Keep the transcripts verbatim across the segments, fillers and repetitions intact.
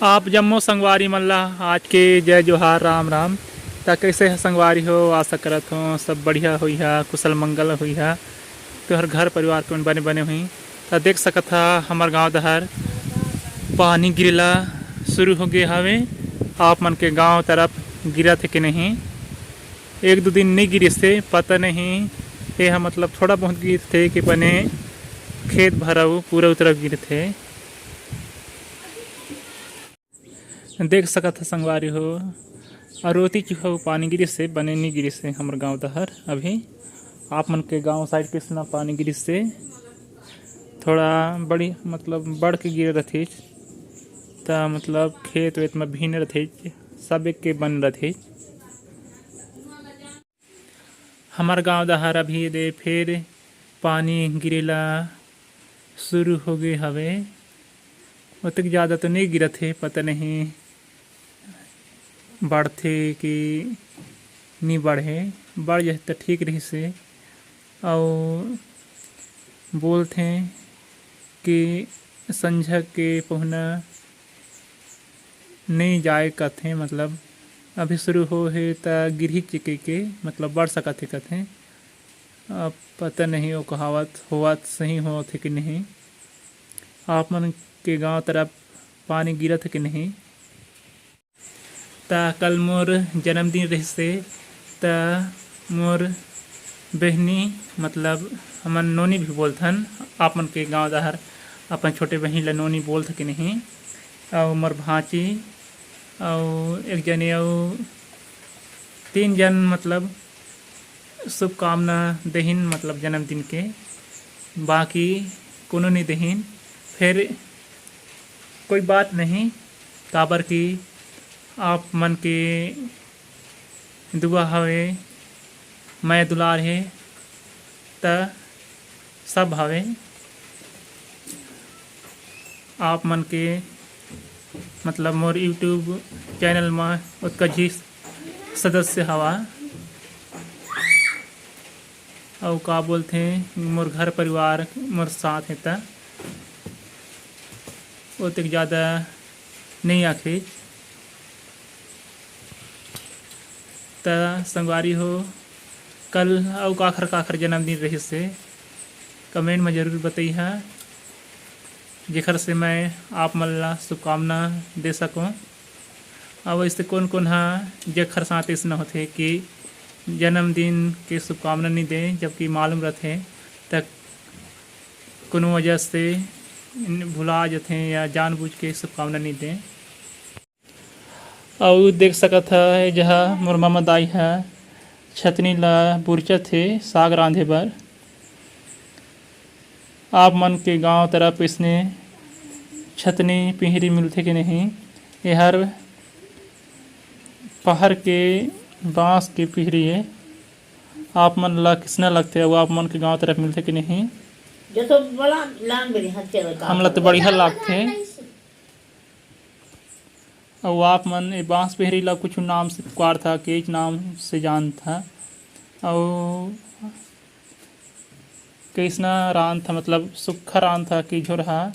आप जम्मो संगवारी मन ला आज के जय जोहार, राम राम। त कइसे ह संगवारी हो? आशा करत हो सब बढ़िया होइहा, कुशल मंगल होइहा, तोहर घर परिवार के मन बने बने होही। त देख सकत हा हमर गांव डहर पानी गिरेला शुरू हो गे हवे। आप मन के गांव तरफ गिरत हे कि नहीं? एक दो दिन नहीं गिरिस हे, पता नहीं। ये ह मतलब थोड़ा बहुत गिरथे कि बने खेत भर अउ पूरा तरफ गिरथे। देख सकत ह संगवारी हो, अरोती चुहा पानी गिरिस हे, बने नहीं गिरिस हे हमर गांव डहर। अभी आप मन के गांव साइड कइसना पानी गिरिस हे, थोड़ा बड़ी मतलब बढ़ के गिरे रथे, त मतलब खेत वेत में भीने रथे, सब एक के बन रथे। हमर गांव डहर अभी दे फिर पानी गिरेला शुरू हो गे हवे। ओतेक ज़्यादा तो नहीं गिरत हे, पता नहीं बढ़थे कि नहीं बढ़े। बढ़ जाए तो ठीक रहिस हे। अउ बोलथे कि संझा के पहुना नहीं जाए कथे, मतलब अभी शुरू हो हे त गिरही चिके के, मतलब बढ़ सकत हे कथे। अब पता नहीं वो कहावत होवत सही होत हे कि नहीं। आप मन के गांव तरफ पानी गिरत हे कि नहीं? त कल मोर जन्मदिन रहिस हे, त मोर बहिनी, मतलब हमन नोनी भी बोलथन, आप मन के गांव डहर अपन छोटे बहिनी ला नोनी बोलथे कि नहीं, अउ मोर भांची, अउ एक जने, अउ तीन जन मतलब शुभकामना देहिन, मतलब जन्मदिन के, बाकी कोनो नहीं देहिन। फिर कोई बात नहीं, काबर कि आप मन के दुआ हवे, मया दुलार हे, त सब हवे। आप मन के मतलब मोर YouTube चैनल म ओतका झी सदस्य हवा। अउ का बोलथे, मोर घर परिवार मोर साथ हे, त ओतेक ज़्यादा नहीं आखिस। त संगवारी हो, कल अउ काखर काखर जन्मदिन रहिस हे, कमेंट में जरूर बतइहा, जेखर से मैं आप मन ला शुभकामना दे सकूं। अउ वैसे कोन कोन हा जेखर साथ अइसना होथे कि जन्मदिन के शुभकामना नहीं दे, जबकि मालूम रहथे त कोनो वजह से भुला जथे या जानबूझ के शुभकामना नहीं दे। अउ देख सकत ह, ए जहा मोर मामा दाई ह छतनी ला बुरचत हे साग रांधे बर। आप मन के गांव तरफ इसने छतनी पिहरी मिलथे कि नहीं? एहर पहाड़ के बांस के पिहरी हे। आप मन ला किसना लगथे अउ आप मन के गांव तरफ मिलथे कि नहीं? जो तो बड़ा लाम बेरी हाथ चला हमला तो बढ़िया लागथे। अउ आप मन ए बांस पिहरी ला कुछ नाम से पुकारथा, केच नाम से जानथा। अउ कइसना रांधथा, मतलब सुक्खा रांधथा कि झोरहा,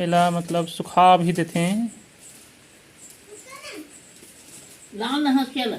एला मतलब सुखा भी देथे। लाम नहा चला।